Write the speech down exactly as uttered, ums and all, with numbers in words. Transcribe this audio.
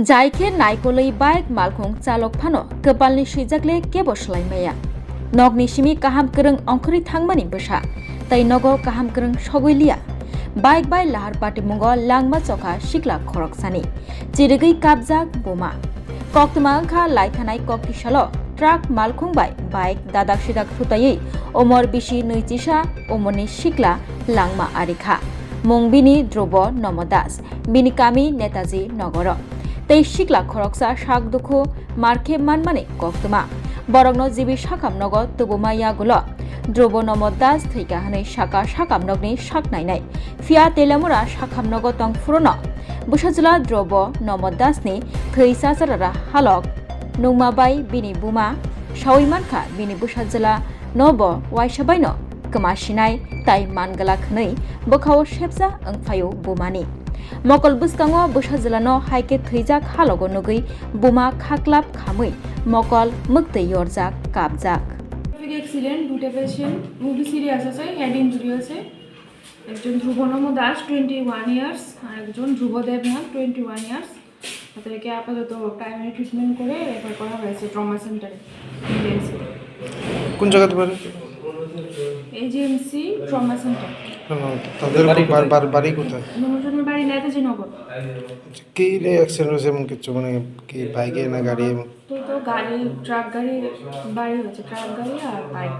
Jai khe naikolwi bike malkhung chalok phano kwpalni swijak le kebo swlai maya. Nokni simi kaham kwrwng ongkhorwi thangmani bwsa, tei nogo kaham kwrwng sogwi liya. Bike bai lahar patimungo langma chokha sikla khoroksani. Chirigwi kapjak buma. Koktwma wngkha laithanai koktisalo truck malkhung bai bike dadak sidak thutaiwi umor bisi nwi chisa umorni sikla langma arikha. Mung bini Dhrubo Nomo Das, bini kami Netaji Nogoro. Tei sikla khoroksa sak dukhu markhe manmani koktwma. Borokno jibi sakham nogo tubuma yagulo Dhrubo Nomo Das thwikha hwnwi saka sakham nokni sak nainai. Phiya Telamura sakham nogo tong phuruno bwsajwla Dhrubo Nomo Dasni thwi chacharara halok nungma bai bini buma sawi mankha, bini bwsajwla nobo waisa baino kwma sinai tai man glak hwnwi bwkhao sepsa wngphaio bumani. Mokol bwskango bwsajwlano hai khe thwijak halogo nugwi buma khaklap khamwi mokol mwktwi yorjak kapjak. Traffic accident, দুটো পেশেন্ট খুবই সিরিয়াস আছে, head injury আছে। একজন ধ্রুবনম Das, twenty one years, আর একজন ধ্রুব Debnath, twenty one years. তাদেরকে আপাতত primary treatment করে রেফার করা হয়েছে ট্রমা সেন্টারে, ইমার্জেন্সি। কোন জায়গাতে বাড়ি? AGMC trauma centre. কেন, তাদের বাড়ি বার-, কোথায়? বার-, বাড়ি কোথায়? দুজনের বাড়ি নেতাজি নগর। আচ্ছা, কি নিয়ে অ্যাক্সিডেন্ট হয়েছে এমন কিছু? মানে, কি বাইকে না গাড়ি? তো, তো গাড়ি, ট্রাক গাড়ি বাড়ি হয়েছে, ট্রাক গাড়ি আর বাইক।